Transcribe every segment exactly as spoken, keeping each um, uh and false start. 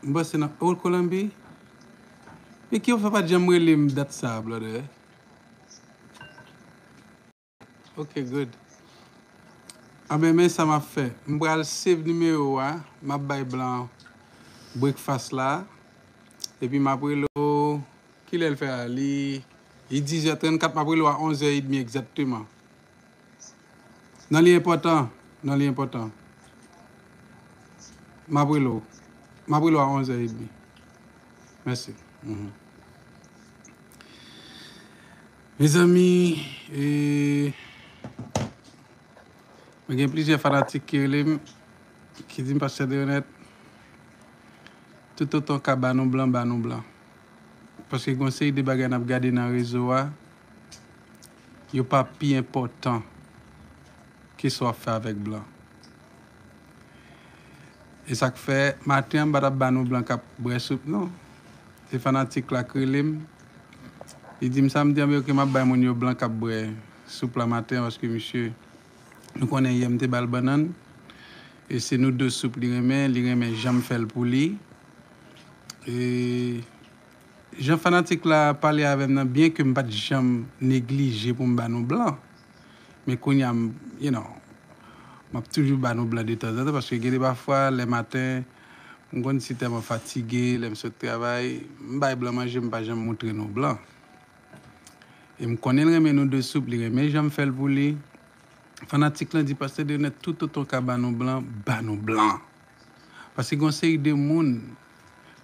M panse nan Old Columbia. Men ki yo fè pa t janm rele m dat sa, brother? Ok, good. Anben, men sa m ap fè. M pral save nimewo a, m ap bay blan breakfast la. Epi m ap rele w, kilè l fè a? Li, li dizè trannkat, m ap rele w a onzè edmi egzakteman. Non, li enpòtan. Non, li enpòtan. M ap rele w. M ap rele w a onzè edmi. Mèsi. Mhm. Mezanmi, e, mwen gen plizyè fanatik ki rele m, ki di m, Pastè Deronette, toutotan w ka ba nou blan, ba nou blan. Paske gen yon seri de bagay n ap gade nan rezo a, yo pa pi enpòtan ke sa w ap fè avèk blan. E sa k fè, maten an, m pa t ap ba nou blan k ap bwè soup, non. Se fanatik la k rele m. Li di m sa, m di, anben, ok, m ap bay moun yo blan k ap bwè soup la maten an, paske misye, nou konnen yè m te ba l bannann. E se noodle soup li renmen, li renmen jan m fè l pou li. E jan fanatik la pale avè m nan, byen ke m pa t janm neglije pou m ba nou blan, men kounye a, m, you know, m ap toujou ba nou blan detanzantan, paske gen de pafwa, lè maten, m konn si tèlman fatige, lè m sot travay, m bay blan manje, m pa janm montre nou blan. E m konnen l renmen noodle soup, li renmen jan m fè l pou li. Fanatik lan di, Pastè Deronette, toutotan w ka ba nou blan, ba nou blan. Paske gen yon seri de moun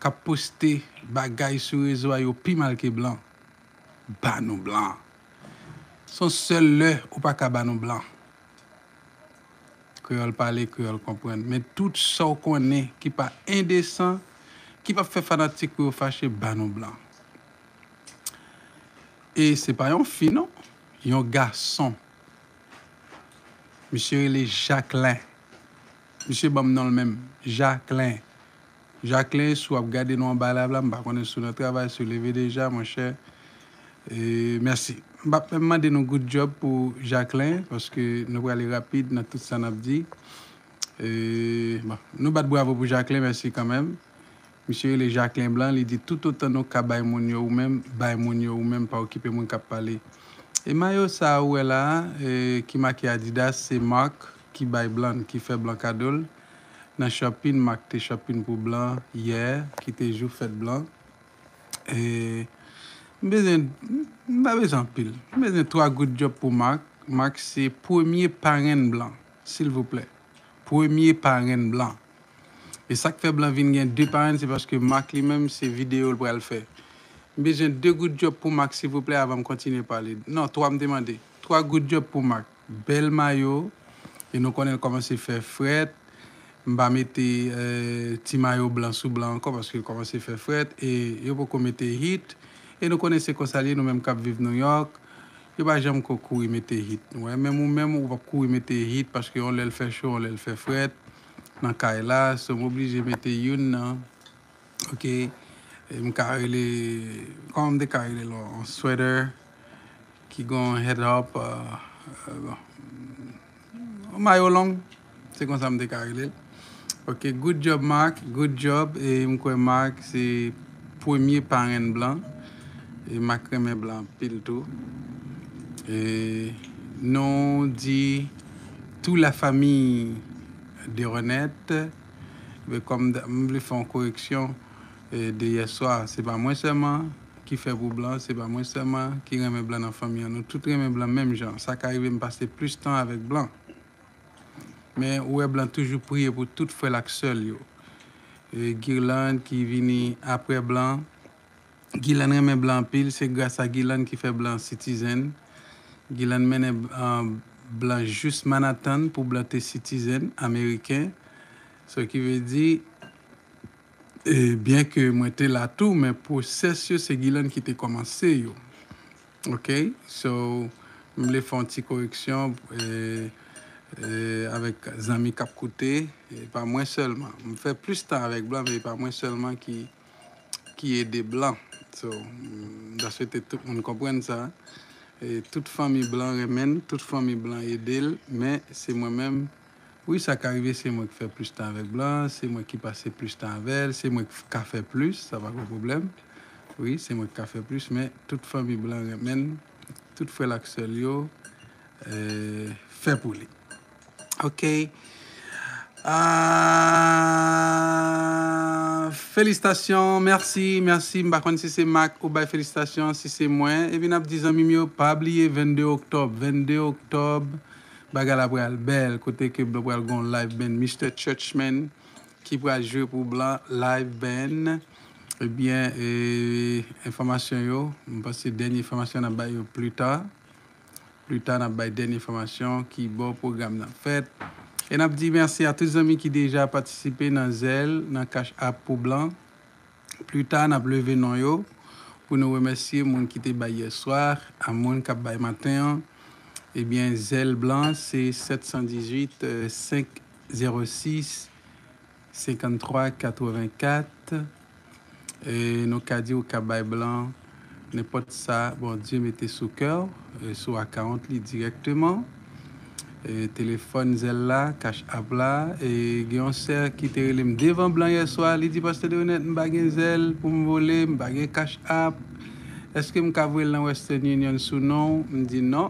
k ap poste bagay sou rezo a, yo pi mal ke blan. Ba nou blan. Se yon sèl lè ou pa ka ba nou blan. Kreyòl pale, kreyòl konprann. Men tout sa w konnen ki pa endesan, ki p ap fè fanatik ou yo fache, ba nou blan. E se pa yon fi, non. Yon gason. Misye rele Jacquelin. Misye ban m non l menm. Jacquelin. Jacquelin, si w ap gade nou anba live la, m pa konnen si w nan travay, si w leve deja, monchè. E, mèsi. M p ap menm mande nou good job pou Jacquelin, paske nou prale rapid nan tout sa n ap di. E, bon, nou bat bravo pou Jacquelin, mèsi kanmenm. Misye rele Jacquelin Blanc, li di, toutotan nou ka bay moun yo ou menm, bay moun yo ou menm, pa okipe moun k ap pale. E mayo sa a ou wè la a, e, ki make Adidas, se Marc ki bay blan, ki fè blan kado l. Nan shopping, Marc te shopping pou blan yè, ki te jou fèt blan. E, m bezwen, m pa bezwen anpil. M bezwen twa goud djòb pou Marc. Marc se premye parenn blan, silvouplè. Premye parenn blan. E sa k fè blan vin gen de parenn, se paske Marc li menm, se videyo l pral fè. M bezwen de goud djòb pou Marc, silvouplè, avan m kontinye pale. Non, twa m te mande. Twa goud djòb pou Marc. Bèl mayo. E nou konnen l kòmanse fè frèt. M pa mete, eh, ti mayo blan sou blan ankò paske l kòmanse fè frèt. E yo poko mete hit. E nou konnen se konsa l ye, nou menm k ap viv Nouyòk. Yo pa janm ko kouri mete hit. Ou wè, menm ou menm, ou p ap kouri mete hit paske yon lè l fè cho, yon lè l fè frèt nan kay la. So, m oblije mete youn nan. Ok. E m ka rele, kòman m te ka rele l? Yon sweater ki gon head up, euh, euh, bon. Yon mayo long, se konsa m te ka rele l. Ok, good job, Marc, good job. E m kwè Marc se premye parenn blan. E Marc renmen blan anpil tou. E nou di tout la famille de Renette. Men kòm da-, m vle fè yon koreksyon, e, de yè swa. Se pa mwen sèlman ki fè pou blan, se pa mwen sèlman ki renmen blan nan fanmi an. Nou tout renmen blan menm jan. Sa ka rive m pase plis tan avèk blan. Men ou wè blan toujou priye pou tout frè l ak sè l yo. E, Guirlande ki vini apre blan. Guirlande renmen blan anpil, se gras a Guirlande ki fè blan citizen. Guirlande mennen, ah, blan jis Manhattan pou blan te citizen ameriken. Sa ki vle di, e, byen ke mwen te la tou, men pwosès yo, se Guirlande ki te kòmanse yo. Ok? So, m vle fè yon ti koreksyon, e, e, avèk zanmi k ap koute, e pa mwen sèlman. M fè plis tan avèk blan, men e pa mwen sèlman ki, ki ede blan. So, m ta swete tout moun konprann sa. E tout fanmi blan renmen l, tout fanmi blan ede l, men se mwen menm Wi, sa ka rive, se mwen ki fè plis tan avèk Blan, se mwen ki pase plis tan avè l, se mwen ki ka fè plis, sa pa gen pwoblèm. Wi, se mwen ki ka fè plis, men tout fanmi Blan renmen l, tout frè l ak sè l yo, eh, fè pou li. Ok. Ah, felisitasyon, mèsi, mèsi. M pa konn si se Mak ou bay felisitasyon, si se mwen. Epi n ap di zanmi m yo, pa bliye vennde oktòb, vennde oktòb, bagay la pral bèl, kote ke Blan pral gon live band, Mister Churchman, ki pral jwe pou Blan live band. Ebyen, e, enfòmasyon yo, m panse dènye enfòmasyon n ap bay yo pli ta. Pli ta, n ap bay dènye enfòmasyon ki bò pwogram nan fèt. E n ap di mèsi a tout zanmi ki deja patisipe nan Zelle, nan Cash App pou Blan. Pli ta, n ap leve non yo pou nou remèsye moun ki te bay yè swa, a moun k ap bay maten an. Ebyen, Zelle Blan, se sèt san dizuit, senk zewo sis, senkanntwa katrevenkat. E nou ka di ou ka bay Blan nenpòt sa Bondye mete sou kè w, e sou akawont li dirèkteman. E telefòn Zelle la, Cash App la, e gen yon sè ki te rele m devan Blan yè swa, li di, "Pastè Deronette, m pa gen Zelle pou m vole, m pa gen Cash App. Èske m ka voye l nan Western Union sou non w?" M di, "Non."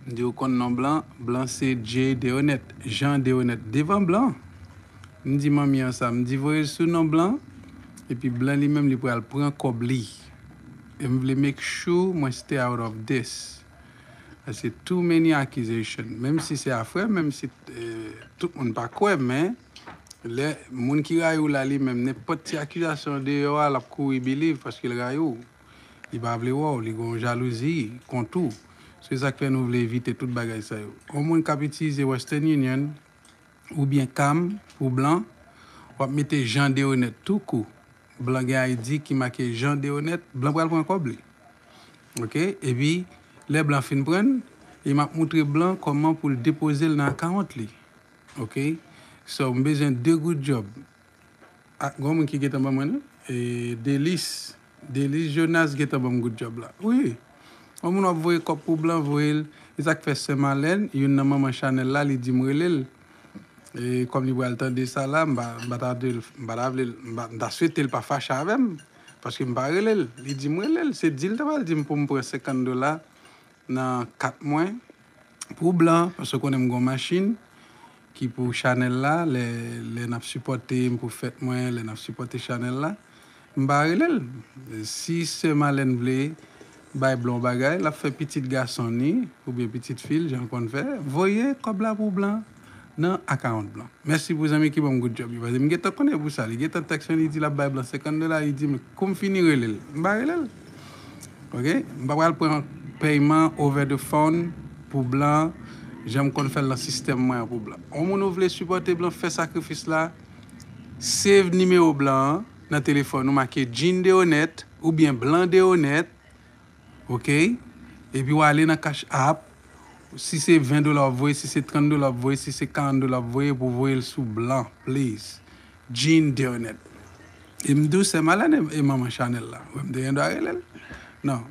M di, "Ou konn non Blan? Blan se J Deronette, Jean Deronette, devan Blan." M di manmi an sa, m di, "Voye l sou non Blan, epi Blan li menm li pral pran kòb li. E m vle make sure mwen stay out of this." Paske too many accusation. Menm si se a frè, menm si, eh, tout moun pa kwè, men lè moun ki rayi w la li menm, nenpòt ti akizasyon deyò a, l ap kouri believe paske l rayi w. Li pa vle wè w, li gon jalouzi kont ou. Se sa k fè nou vle evite tout bagay sa yo. Yon moun k ap itilize Western Union oubyen CAM pou Blan, w ap mete Jean Deronette tou kou. Blan gen I D ki make Jean Deronette, Blan pral pran kòb li. Ok? Epi, lè Blan fin pran l, e m ap moutre Blan kòman pou l depoze l nan akawont li. Ok? So, m bezwen de good job. Ah, gon moun ki gentan ban mwen, non? E Delis, Delis Jonas gentan ban m good job la. Wi. Yon moun w ap voye kòb pou Blan, voye l. E sa k fè sè Malèn, youn nan manman Chanèl la, li di m rele l. E kòm li pral tande sa la, m pa, m pa ta vle l, m pa ta vle l, m pa, m ta swete l pa fache avè m. Paske m pa rele l. Li di m rele l. Se di l ta pral di m pou m pran senkant dola nan kat mwen pou Blan, paske w konnen m gon machin ki pou Chanèl la, lè, lè n ap sipòte m pou fèt mwen, lè n ap sipòte Chanèl la, m pa rele l. Si sè Malèn vle bay Blan yon bagay, l ap fè pitit gason ni, oubyen pitit fi l, jan l konn fè, voye kòb la pou Blan nan akawont Blan. Mèsi pou zanmi ki ban m good job yo. Paske m gentan konnen pou sa. Li gentan tèks mwen, li di l ap bay Blan senkant dola, li di m kou m fini rele l. M pa rele l. Ok? M pa pral pran pèyman over the phone pou Blan, jan m konn fè l nan sistèm mwen an pou Blan. Yon moun ou vle sipòte Blan, fè sakrifis la, save nimewo Blan an nan telefòn ou, make Jean Deronette oubyen Blan Deronette, ok? Epi w ale nan Cash App, si se ven dola w ap voye, si se trant dola w ap voye, si se karant dola w ap voye, pou voye l sou Blan, please. Jean Deronette. E m di w sè Malèn e, e manman Chanèl la. Wè m te gen dwa rele l? Non.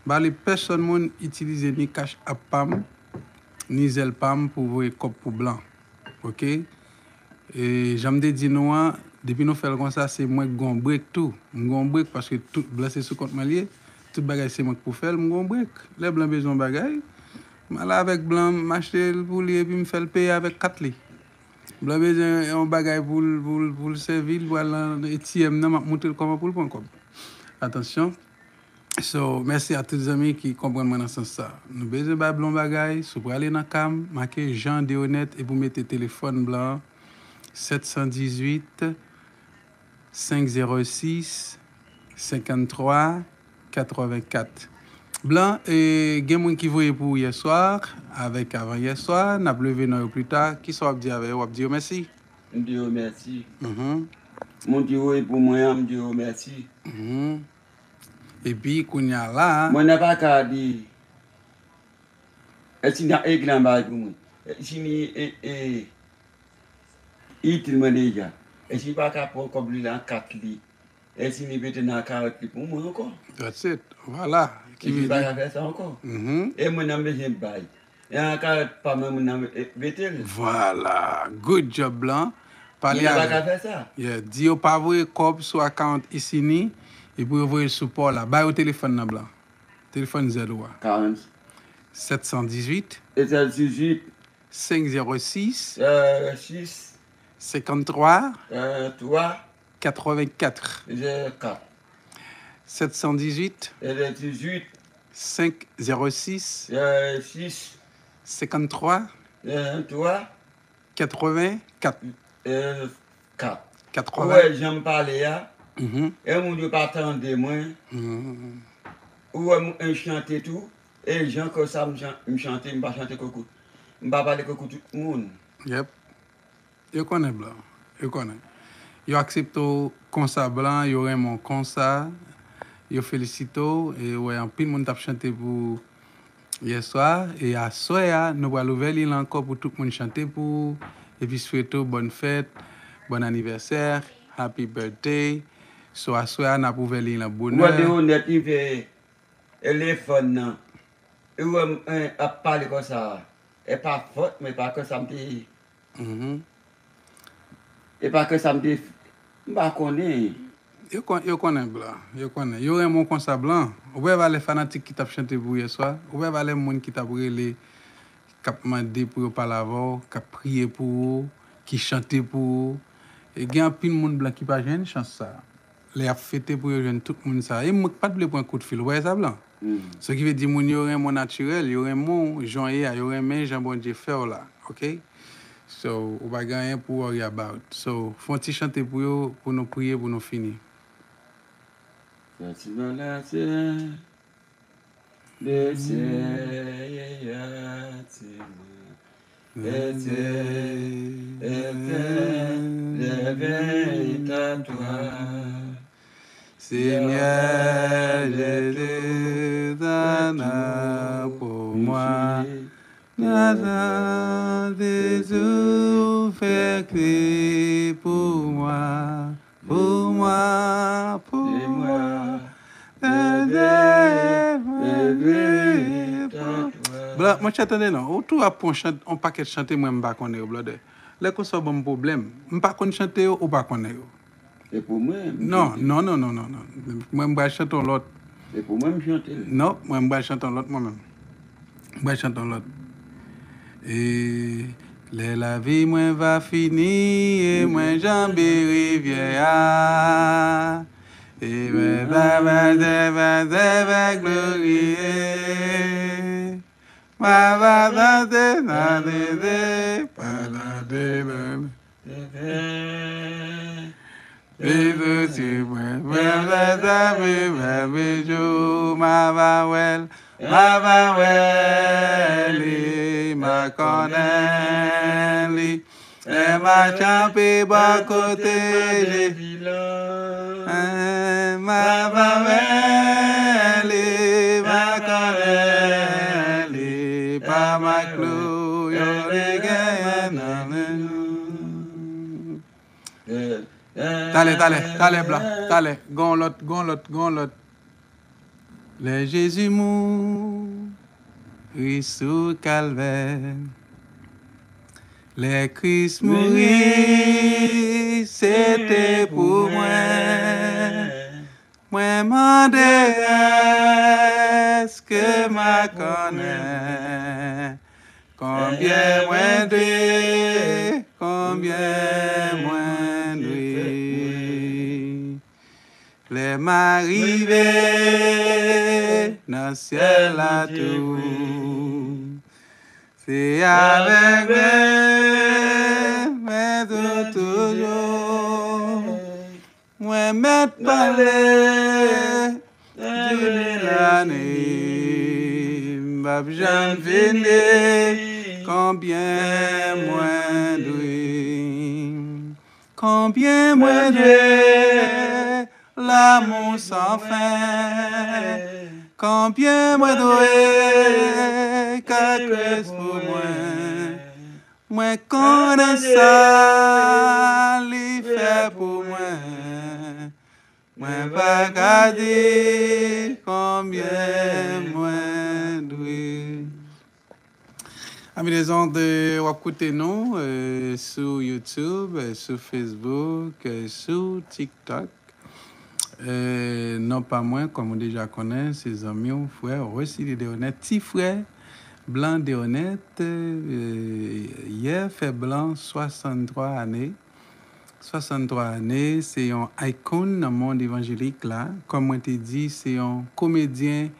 M pa vle pèsonn moun itilize ni Cash App pa m, ni Zelle pa m pou voye kòb pou Blan. Ok? E jan m te di nou an, depi nou fè l konsa, se mwen k gon brek tou. M gon brek paske tout Blan se sou kont mwen l ye. Tout bagay se mwen k pou fè l, m gon brek. Lè Blan bezwen yon bagay, m ale avèk Blan, m achte l pou li epi m fè l peye avèk kat li. Blan bezwen yon bagay pou l, pou l, pou l sèvi, l pral nan A T M nan, m ap moutre l kòman pou l pran kòb. Atansyon. So, mèsi a tout zanmi ki konprann mwen nan sans sa. Nou bezwen bay Blan bagay, si w prale nan CAM, make Jean Deronette epi w mete telefòn Blan an, sèt san dizuit, senk zewo sis, senkanntwa, katrevenkat. Blan, e, gen moun ki voye pou ou yè swa, avèk avan yè swa, n ap leve non yo pli ta. Kisa w ap di avè yo? W ap di yo mèsi? M di yo mèsi. Mhm. Moun ki voye pou mwen an, m di yo mèsi. Mhm. Epi, kounye a la, mwen nan pa ka di, èske ni ekri anba pou mwen? Èske ni, e, e, itil mwen deja? Èske li pa ka pran kòb li nan kat li? Èske li mete nan akawont li pou mwen ankò? That's it. Vwala. Èske li pa ka fè sa ankò? Mhm. E mwen nan bezwen bay. E an karant pa mwen moun nan mete l. Vwala. Good job, Blan. Pale avè. Moun nan pa ka fè sa. Yeah. Di yo pa voye kòb sou account Isini, epi yo voye l sou pa w la. Ba yo telefòn nan, Blan. Telefòn zèd ou a. Karant. Sèt san dizuit. E sèt san dizuit. Senk zewo sis. Sis. Senkanntwa. Twa. Katrevenkat. Zewo kat. Sèt san dizuit. Sèt san dizuit. Senk zewo sis. Sis. Senkanntwa. Senkanntwa. Katrevenkat. Kat. Ou wè jan m pale a? E moun yo pa tande mwen. Ou wè m chante tou? E jan konsa m chante, m pa chante koukou. M pa pale koukou tout moun. Yep. Yo konnen, Blan. Yo konnen. Yo aksepte w konsa, Blan. Yo renmen w konsa. Yo felisite w. E wè, anpil moun t ap chante pou ou yèswa. E aswè a, nou pral ouvè liy lan ankò pou tout moun chante pou ou. Epi swete w bòn fèt, bòn anivèsè, happy birthday. So, aswè a, n ap ouvè liy lan bonè. Ou wè de onèt rive. Elefant nan. Ou wè m ap pale konsa. E pa fòt mwen, e pa konsa m te ye. E pa konsa m te. M pa konnen. Yo konnen, Blan. Yo konnen. Yo renmen w konsa, Blan. Ou wè valè fanatik ki t ap chante pou ou yèswa? Ou wè valè moun ki t ap rele, k ap mande pou yo pale avè w, k ap priye pou ou, ki chante pou ou? E gen anpil moun, Blan, ki pa jwenn chans sa a. Lè y ap fete pou yo jwenn tout moun sa. E mwen k pa t vle pran kout fil, ou pa wè sa, Blan? So ki vle di moun yo renmen w natirèl, yo renmen w jan w ye a, yo renmen jan Bondye fè w la, oke? So, ou pa gen anyen pou worry about. So, fè yon ti chante pou yo, pou nou priye, pou nou fini. Soti nan latè. Desye atire. Ete, ete, leve ta twa. Seigneur, je te donne pour moi. Nana, Jésus, fais crier pour moi. Pou mwen, pou mwen, ede mwen. Blan, mwen chante, tande non. Ou tou ap pran yon pakèt chante mwen m pa konnen yo, blòdè. Lè konsa w ban m pwoblèm. M pa konn chante yo, ou pa konnen yo. E pou mwen, m chante. Non, non, non, non, non, non. Mwen m pral chante yon lòt. E pou mwen, m chante l. Non, mwen m pral chante yon lòt mwen menm. Mwen chante yon lòt. E lè lavi mwen va fini e mwen janbe rivyè a, e mwen va pase, pase, pase gloriye. Mwen va pase nan dede, pa nan dede. Bezwen sou mwen, mwen bezwen mwen, mwen jou, m a va wè l, m a va wè li, m a konnen li. Lè m a kanpe bò kote Jezi la, m a va wè li, m a konnen li, pa maklou yo te genyen nan men nou. Talè, talè, talè, Blan, talè. Gon lòt, gon lòt, gon lòt. Lè Jezi mouri sou Kalvè, lè Kris mouri, se te pou mwen. Mwen mande, èske m a konnen konbyen mwen dwe, konbyen mwen dwe? Lè m a rive nan syèl la tou, se avèk mwen, mwen tou toujou. Mwen mèt pale di mil ane, m p ap janm fin di konbyen mwen dwe. Konbyen mwen dwe lanmou san fen. Konbyen mwen dwe kè Kris pou mwen. Mwen konnen sa li fè pou mwen. Mwen pa ka di konbyen mwen dwe. Ami dezòd, w ap koute nou, eh, sou YouTube, eh, sou Facebook, eh, sou TikTok. Eh, non pa mwen, kòm ou deja konnen, se zanmi w, frè Wesley Deronette, ti frè Blan Deronette, eh, yè fè Blan swasanntwa ane. Swasanntwa ane, se yon icon nan mond evanjelik la. Kòm mwen te di, se yon komedyen,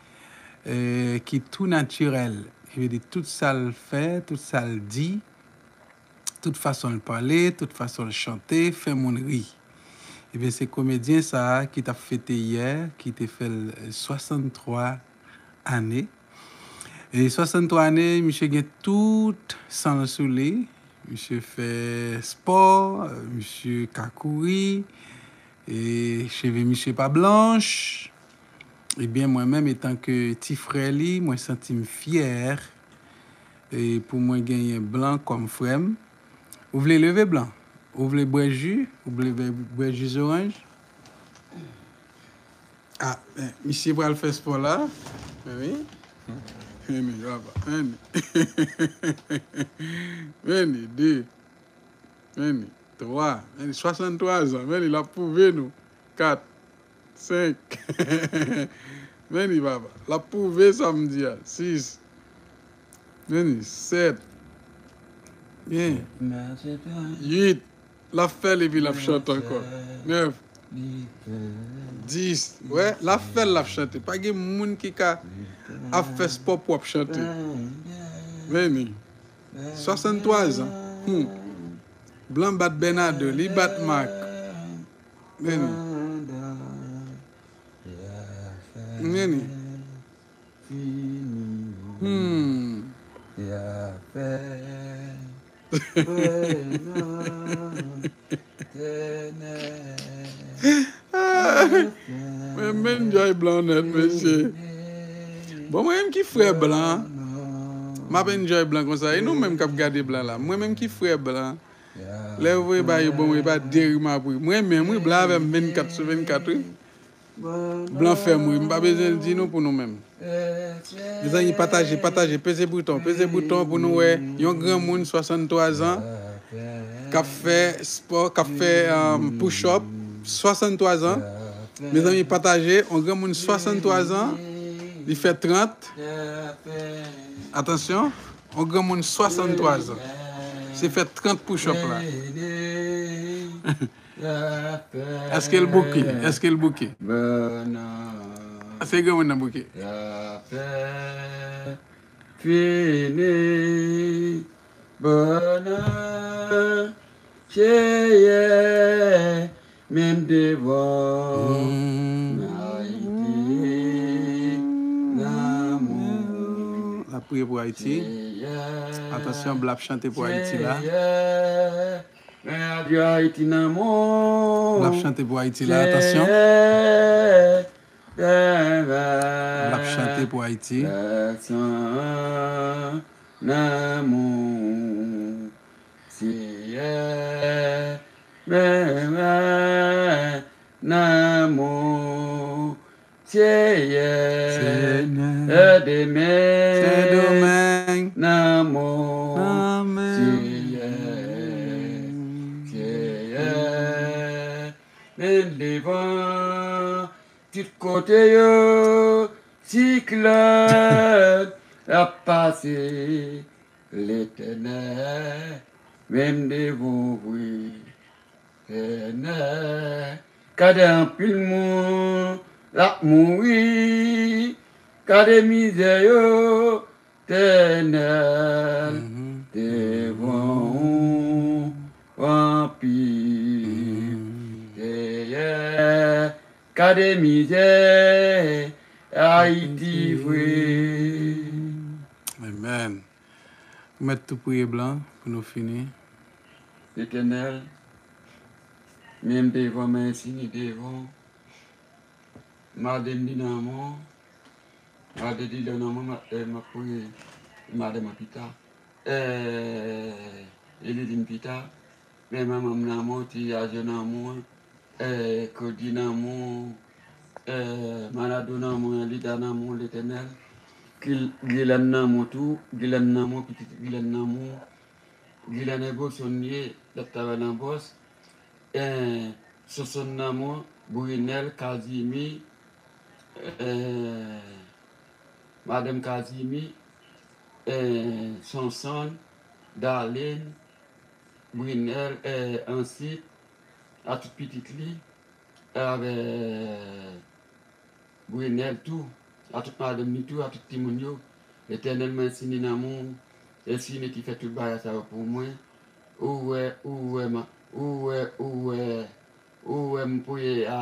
eh, ki tou natirèl. Li vle di tout sa l fè, tout sa l di, tout fason l pale, tout fason l chante, fè moun ri. Ebyen, se komedyen sa a ki t ap fete yè, ki te fè l swasanntwa ane. E swasanntwa ane, misye gen tout san l sou li. Misye fè spò, misye ka kouri, e cheve misye pa blanch. Ebyen, mwen menm, etanke ti frè li, mwen santi m fyè, e pou mwen genyen Blan kòm frè m. Ou vle leve, Blan? Ou vle bwè ji? Ou vle bwè, bwè ji zoranj? Ah, eh, misye pral fè spò la. Vini. Vini, papa. Vini. Vini, de. Vini, twa. Vini, swasanntwa zan. Vini, l ap pwouve nou. Kat. Senk. Vini, papa. L ap pwouve sa m di a. Sis. Vini, sèt. Byen. Uit. L ap fè l epi l ap chante ankò. Nèf. Dis. Wè, l ap fè l, l ap chante. Pa gen moun ki ka ap fè spò pou ap chante. Vini. Swasanntwa zan. Hmm. Blan bat Bernardo, li bat Marc. Vini. Vini. Hmm. Mwen, m enjoy Blan nèt, mesye. Bon, mwen menm ki frè Blan, m ap enjoy Blan konsa. E nou menm k ap gade Blan la, mwen menm ki frè Blan, lè yo voye ba yo, bon, e pa de ri m ap ri. Mwen menm, wi, Blan avè m vennkat sou vennkat, wi. Blan fè m ri, m pa bezwen di nou pou nou menm. Mezanmi, pataje, pataje, peze bouton, peze bouton pou nou wè yon granmoun swasanntwa zan k ap fè spò, k ap fè, um, push up, swasanntwa zan. Mezanmi, pataje, yon granmoun swasanntwa zan, li fè trant. Atansyon, yon granmoun swasanntwa zan. Se fè trant push up la. Èske l bouke? Èske l bouke? Èske granmoun nan bouke? Fini. Bana. Cheye. Menm devan. Ayiti. Lanmou. L ap priye pou Ayiti. Atansyon, Blan ap chante pou Ayiti la. Men adye Ayiti nan mou. L ap chante pou Ayiti la, atansyon. L ap chante pou Ayiti. San nan mou. Seyè, men nan mou. Seyè, Sendomeng, Sendomeng, nan mou. Seyè, Seyè, men devan tout kote yo, siklòn ap pase. Letènèl, menm devan w vre. Tènèl, gade anpil moun l ap mouri. Gade mizè yo, Tènèl, devan ou anpil. Seyè, gade mizè Ayiti vre. Amen. Ou mèt tou priye Blan pou nou fini. Letènèl, men m devan, men Sini devan. Madanm li nan men w. Madanm li nan men w, m ap, eh, m ap priye madanm mwen pita. Eh, Eliline pita. Men manman m nan men w, ti Ajo nan men w. Eh, Cody nan men w, eh, Manado nan men w, Lida nan men w, Letènèl. Gil- Gilèn Nanmou tou, Gilèn Nanmou, pitit Gilèn Nanmou, Gilèn Egoson ye, l ap travay nan Bòs, eh, Sonsonn Nanmou, Brinèl, Kazimi, eh, madanm Kazimi, eh, Sonsonn, Dalèn, Brinèl, eh, Ansit, a tout pitit li, avè Brenèl tou, a tout madanm li tou, a tout timoun yo. Letènèl, mwen sini nan men w, e sini ki fè tout bagay sa yo pou mwen. Ou wè, ou wè, ma- ou wè, ou wè, ou wè m pou ye a,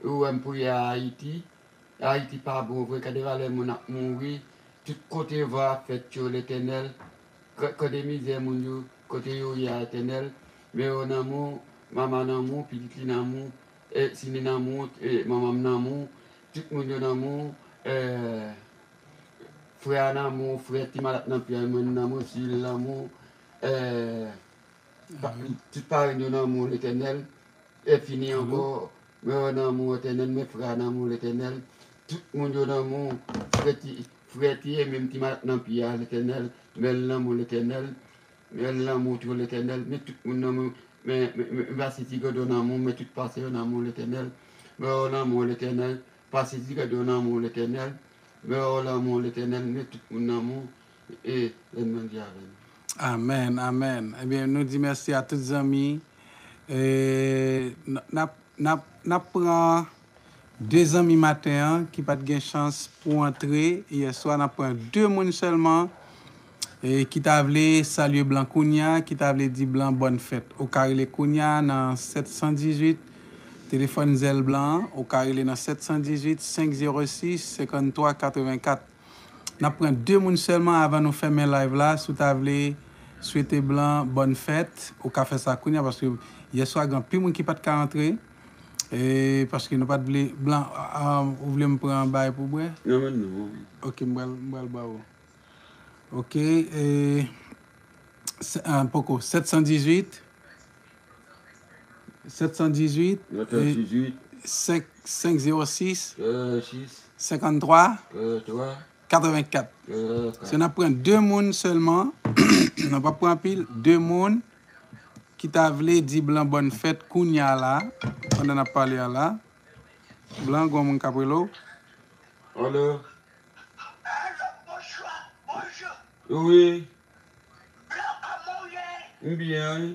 ou wè m pou ye a Ayiti. Ayiti pa bon vre, gade valè moun ap mouri. Tout kote van ap fèt yo, Letènèl. K- Kande mizè moun yo, kote yo ye a, Letènèl. Men yo nan men w, manman nan men w, pitit li nan men w, e, Sini nan men w, e, manman m nan men w, tout moun yo nan men w, e, frè a nan men w, frè ti malad nan pye a, mwen nan men w, Sil nan men w, e, pa- tout parenn yo nan men w, Letènèl. E fini ankò, men yo nan men w, Letènèl, men frè a nan men w, Letènèl. Tout moun yo nan men w, frè ti, frè ti e menm ti malad nan pye a, Letènèl, men l nan men w, Letènèl. Men lanmou tou, Letènèl, men tout moun nan men, men, men, men, men pase ti grandan nan men, men tout pastè yo nan men, Letènèl. Men yo nan men, Letènèl, pase ti grandan nan men, Letènèl. Men yo nan men, Letènèl, men tout moun nan men, e lè n Bondye avè n. Amèn, amèn. Ebyen, nou di mèsi a tout zanmi. E, n, n ap, n ap, n ap pran de zanmi maten an ki pa t gen chans pou antre yè swa, n ap pran de moun sèlman, e, ki ta vle salye blan kounye a, ki ta vle di blan bòn fèt. Ou ka rele kounye a nan sèt san dizuit, telefòn zèl blan an, ou ka rele nan sèt san dizuit, senk zewo sis, senkanntwa katrevenkat. N ap pran de moun sèlman avan nou fèmen live la. Si w ta vle swete blan bòn fèt, ou ka fè sa kounye a, paske yè swa gen anpil moun ki pa t ka antre. E paske nou pa t vle blan, a, a, ou vle m pran bay pou bwè? Non, non, non. Ok, m pral, m pral ba ou. Ok, e, se- a, poko, sèt san dizuit, sèt san dizuit, e, senk, senk zewo sis, senkanntwa, katrevenkat. Se n ap pran de moun sèlman, nou p ap pran anpil, de moun ki ta vle di blan bòn fèt kounye a la, pandan n ap pale a la. Blan, gon moun k ap rele w. Alo. Alo, bonswa, bonjou. Wi. Blan, kòman w ye? M byen, wi.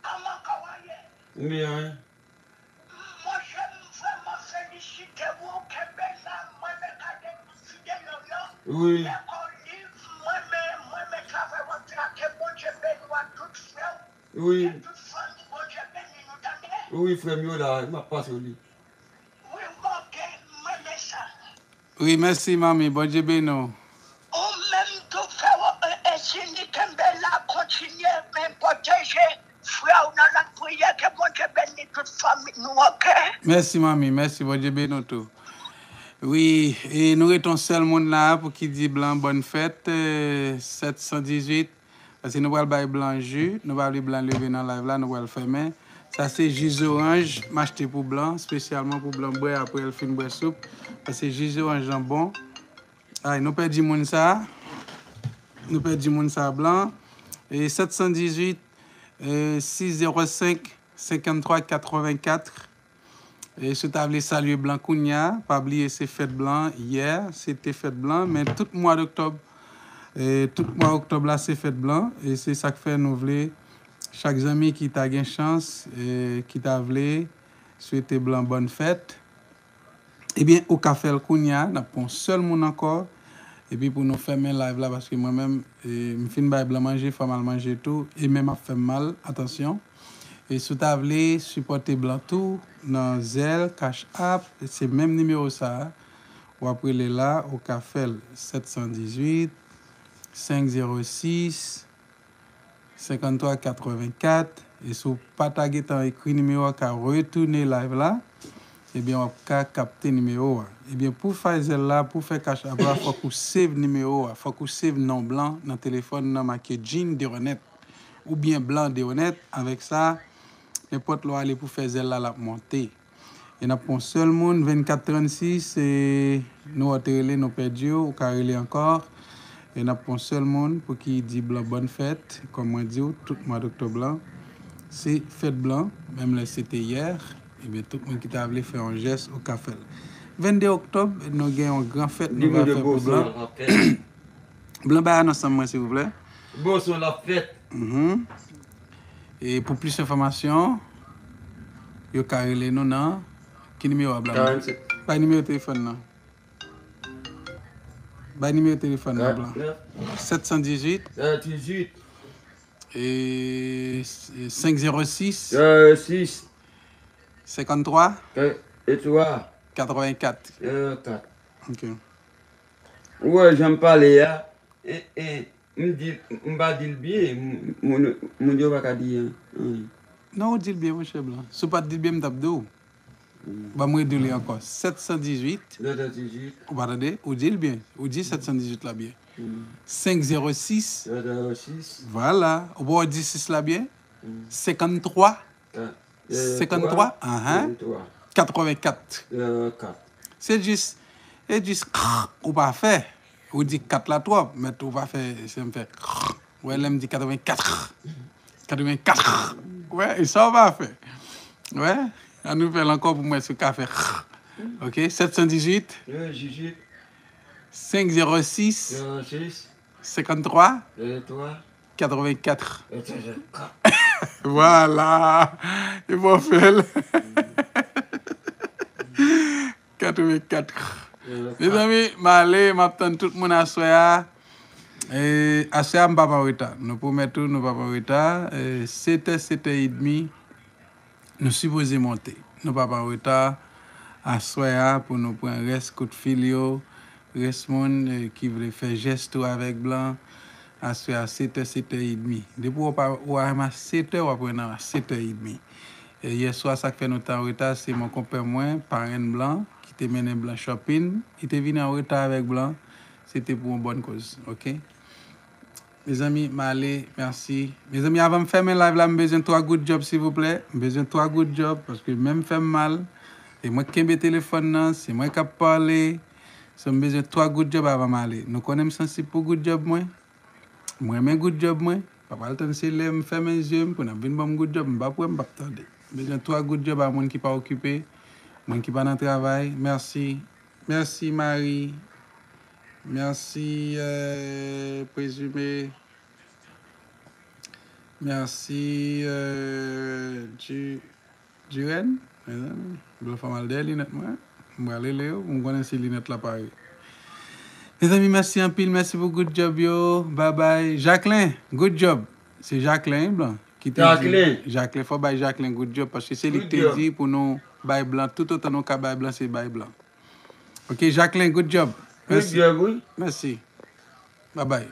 Kòman kò w ye? M byen, wi. Monchè, m vrèman felisite w, kenbe la, mwen menm gade videyo yo. Wi. Lè kò w liv, mwen menm, mwen menm travay w ap fè a, ke Bondye beni w ak tout frè w. Wi. Ke tout fanmi Bondye beni nou, tande? Wi, frè m yo la, m ap pase w li. Wi, ok, m renmen sa. Wi, mèsi, manmi. Bondye beni w. Ou menm tou, frè, e, e, Sini, kenbe la, kontinye, men pwoteje frè w nan lapriyè, ke Bondye beni tout fanmi nou, ok? Mèsi, manmi. Mèsi, Bondye beni w tou. Wi, e nou ret yon sèl moun la pou ki di blan bòn fèt, e, sèt san dizuit. Paske nou pral bay blan ji, nou pa vle blan leve nan live la, nou pral fèmen. Sa se ji zoranj, m achte pou blan, espesyalman pou blan bwè apre l fin bwè soup. Paske ji zoranj lan bon. Ay, nou pèdi moun sa. Nou pèdi moun sa blan. E sèt san dizuit, e sis zewo senk, senkanntwa katrevenkat. E si w ta vle salye blan kounye a, pa bliye se fèt blan yè, se te fèt blan, men tout mwa d oktòb, e tout mwa oktòb la se fèt blan, e se sa k fè nou vle chak zanmi ki ta gen chans, e ki ta vle swete blan bòn fèt, ebyen, ou ka fè l kounye a, n ap pran yon sèl moun ankò, epi pou nou fèmen live la, paske mwen menm, e, m fin bay blan manje, fò m al manje tou, e men m ap fè m mal, atansyon. E si w ta vle sipòte blan tou, nan Zelle, Cash App, se menm nimewo sa a, w ap rele la, ou ka fè l, sèt san dizuit, senk zewo sis, senkanntwa katrevenkat, e si w pa ta gentan ekri nimewo a, ka retounen live la, ebyen, w ap ka kapte nimewo a. Ebyen, pou fè Zelle la, pou fè Cash App la, fòk ou save nimewo a, fòk ou save non blan nan telefòn nan make Jean Deronette, oubyen Blan Deronette, avèk sa, nenpòt lè w ale pou fè Zelle la, l ap monte. E n ap pran yon sèl moun, vennkat trannsis, e nou wè w te rele, nou pèdi w, ou ka rele ankò. E n ap pran yon sèl moun pou ki di Blan bòn fèt. Kòm mwen di w, tout mwa doktòb lan, se fèt Blan, menm lè se te yè, ebyen, tout moun ki ta vle fè yon jès, ou ka fè l. Vennde oktòb, nou gen yon gran fèt nou va fè pou Blan. Blan, bay anons lan mwen, silvouplè. Bonswa, l ap fèt. Mhm. E pou plis enfòmasyon, yo ka rele nou nan, ki nimewo a, Blan? Bay nimewo telefòn nan. Bay nimewo telefòn nan, Blan. Sèt san dizuit. Sèt san dizuit. E, e senk zewo sis. Zewo sis. Senkanntwa. E, e twa. Katrevenkat. Katrevenkat. Ok. Ou wè jan m pale a, e, e, m di, m pa di l byen, m, moun, moun yo pa ka di an, anyen. Non, ou di l byen, monchè Blan. Si w pa t di l byen, m t ap di w. Ban m redi w li ankò. Sèt san dizuit. Sèt san dizuit. Ou pa tande? Ou di l byen. Ou di sèt san dizuit la byen. Senk zewo sis. Senk zewo sis. Vwala. Ou pa wè w di sis la byen? Senkanntwa. Senkanntwa, ahan. Katrevenkat. Se jis, se jis, ou pa fè. Ou di kat la twòp, men ou pa fè, se m fè. Wè, lè m di katrevenkat. Katrevenkat. Wè, e sa ou pa fè. Wè, an nou fè l ankò pou m wè si w ka fè. Ok, sèt san dizuit. Senk zewo sis. Senkanntwa. Katrevenkat. Vwala. E bon fè l. Katrevenkat. Mezanmi, m ale, m ap tann tout moun aswè a. E, aswè a, m p ap an reta. Nou pwomèt ou, nou p ap an reta. E, sèt è, sèt è edmi. Nou sipoze monte. Nou p ap an reta aswè a pou nou pran rès kout fil yo, rès moun, eh, ki vle fè jès tou avèk Blan. Aswè a, sèt è, sèt è edmi. Depi w pa, w a renmen sèt è, w ap renmen sèt è edmi. E yèswa, sa k fè nou te an reta, se mon konpè mwen, parenn Blan, ki te mennen Blan shopping. Li te vini an reta avèk Blan. Se te pou yon bòn koz, ok? Mezanmi, m ale, mèsi. Mezanmi, avan m fèmen live la, m bezwen twa goud djòb, silvouplè. M bezwen twa goud djòb, paske men m fè m mal. E mwen k kenbe telefòn nan, se mwen k ap pale. So, m bezwen twa goud djòb avan m ale. Nou konnen m sansib pou goud djòb mwen. M renmen goud djòb mwen. Pa pral tann se lè m fèmen zye m pou n ap vin ban m goud djòb. M p ap wè, m p ap tande. M bezwen twa goud djòb a moun ki pa okipe, moun ki pa nan travay. Mèsi. Mèsi, Marie. Mèsi, euh, Prezime. Mèsi, euh, Ju-, Jurèn. Mezanmi, Blan fè m al dèyè linèt mwen. M pral rele yo, m konnen si linèt la pare. Mezanmi, mèsi anpil, mèsi pou good job yo. Babay. Jacquelin, good job. Se Jacquelin, wi, Blan, ki te di. Jacquelin. Jacquelin, fò bay Jacquelin good job, paske se li ki te di pou nou bay Blan, toutotan nou ka bay Blan, se bay Blan. Ok, Jacquelin, good job. Good job, wi. Mèsi. Babay.